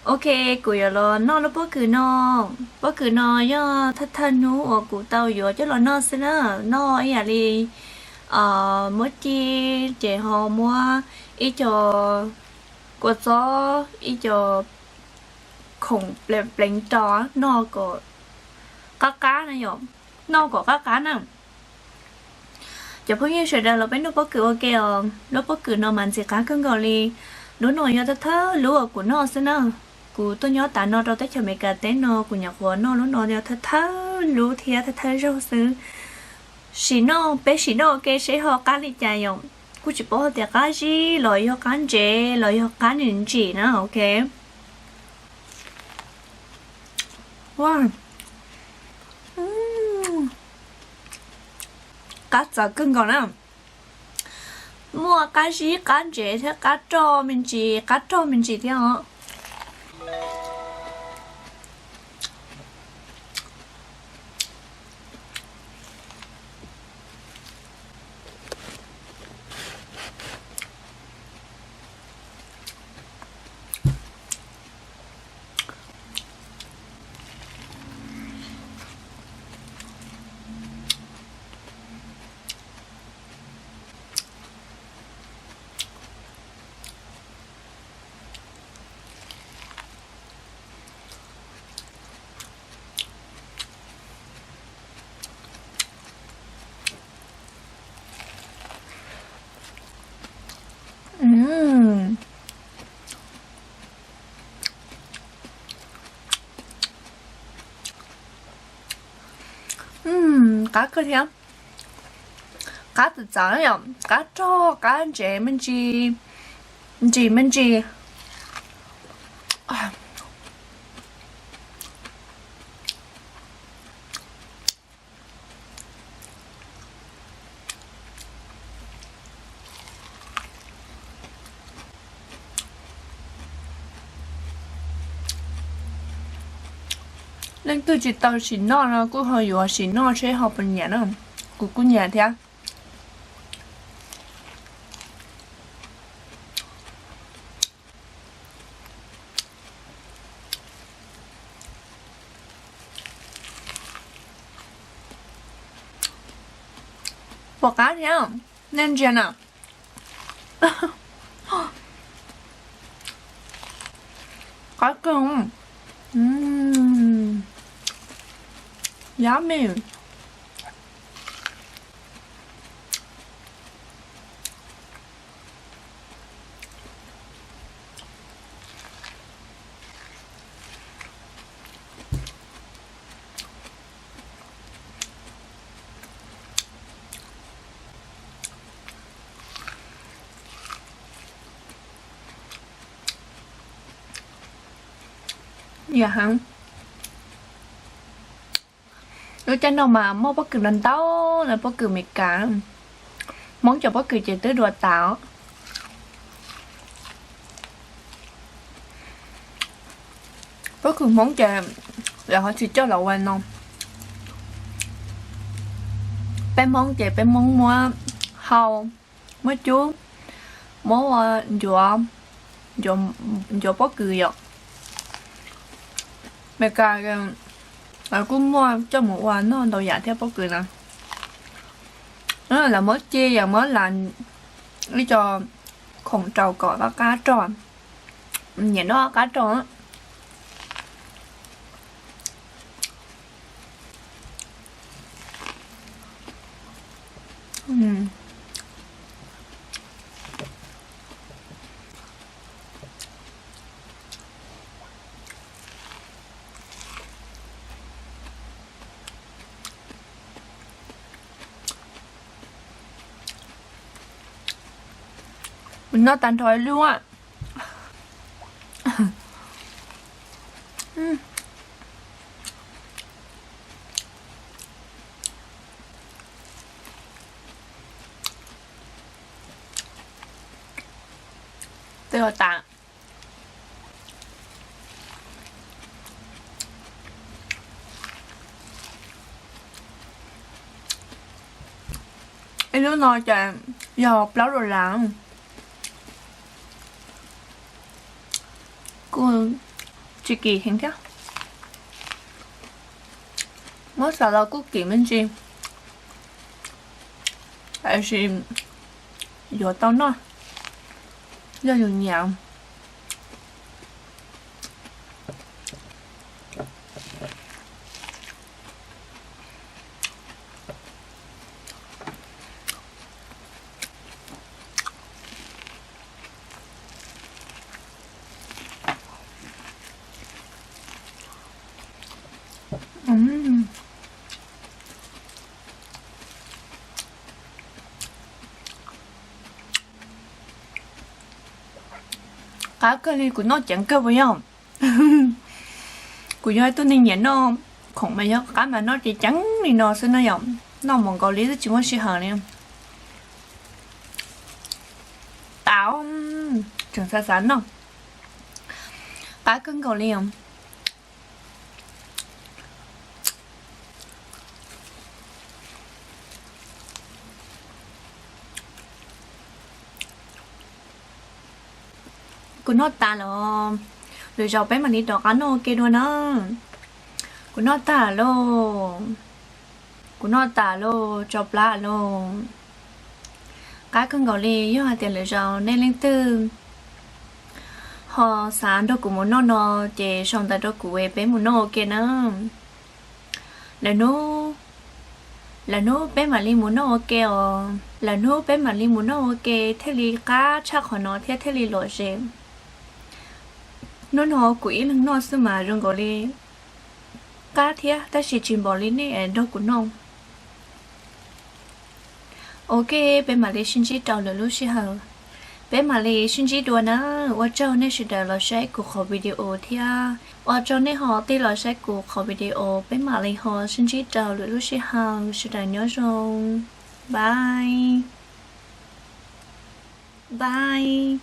Ok, kuv yuav los noj lub pob kws no. Pob kws no yog thawj thawj hnub uas kuv tau yuav coj los noj xwb na. Noj ib yam li muab ci ces ho muab ib co kua txob, ib co khoom pleev rau noj kom qab qab na yom. Noj kom qab qab na. Cov phooj ywg sawv daws los peb noj pob kws ua ke os. Lub pob kws no mas ntxim qab kawg nkaus li. Lub no yog thawj thawj lub uas kuv noj xwb na. Kuv tuaj nyob tas no rau teb chaws Amelikas teb no kuv nyuam qhuav noj lub no yog thawj thawj lub thiab thawj thawj zaug xwb. Sim noj, peb sim noj ua ke seb ho qab li cas yom. Kuj tsis paub hais tias qab zib los yog qab ntsev los yog qab ntsim na, ok. Qab txawv kawg nkaus na. Muaj qab zib, qab ntsev thiab qab roj me ntsis, qab roj me ntsis thiab os. Qab kawg thiab. Qab txawv txawv yom, qab roj qab ntsev me ntsis, ntsim me ntsis. Leej twg tsis tau sim noj no kuj ho yuav sim noj seb ho puas nyiam na. Kuv kuj nyiam thiab. Puas qab thiab, nej ntsia na. Qab kawg. Yummy. Yam heev. Lub caij no mas muaj pob kws ntau ntau na, pob kws Amelikas. Hmoob cov pob kws ces twb dua tas os. Pob kws Hmoob ces lawv ho tsis coj los ua no. Peb Hmoob ces peb Hmoob muab hau, muab cub, muab ua ncuav, ncuav pob kws yom. Amelikas lawv kuj muaj coj mus ua noj ntau yam thiab pob kws na. Lawv muab ci, yog muab las ib co khoom rau kom qab roj, nyiam noj qab roj. Noj tag nrho ib lub. Twb tas. Ib lub no ces yog plaub dollar. Kuj Tsis kim heev thiab. Muab xav los kuj kim me ntsis, tiam sis yuav tau noj, yog yus nyiam. Qab kawg li, kuv noj ceev kawg puas yog? Kuv yog ib tug neeg nyiam noj, khoom mas yog qab mas noj ceev ceev li no xwb na yom. Noj mus nkaus li twb tsis muaj sij hawm li. Tas, tseem xav xav noj. Qab kawg nkaus li. Kuv noj tas los, lwm zaus peb mam li rov qab noj ua ke dua na. Kuv noj tas lauj, kuv noj tas lauj, tso plab lauj. Qab kawg nkaus li, yog hais tias lwm zaus nej leej twg ho xav nrog kuv mus noj no ces sau ntawv rau kuv es peb mus noj ua ke na. Lwm hnub, lwm hnub peb mam li mus noj ua ke os. Lwm hnub peb mam li mus noj ua ke thiaj li qab tshaj qhov no thiab thiaj li lom zem. Hnub no kuv ib leeg noj xwb mas zoo nkaus li qab thiab, tab sis tsis npaum li nej nrog kuv noj. Ok, peb mam li sib ntsib rau lwm lub sij hawm. Peb mam li sib ntsib dua na. Ua tsaug nej sawv daws los saib kuv qhov video thiab ua tsaug nej ho tig los saib kuv qhov video. Peb mam li ho sib ntsib rau lwm lub sij hawm. Sawv daws nyob zoo. Bye. Bye.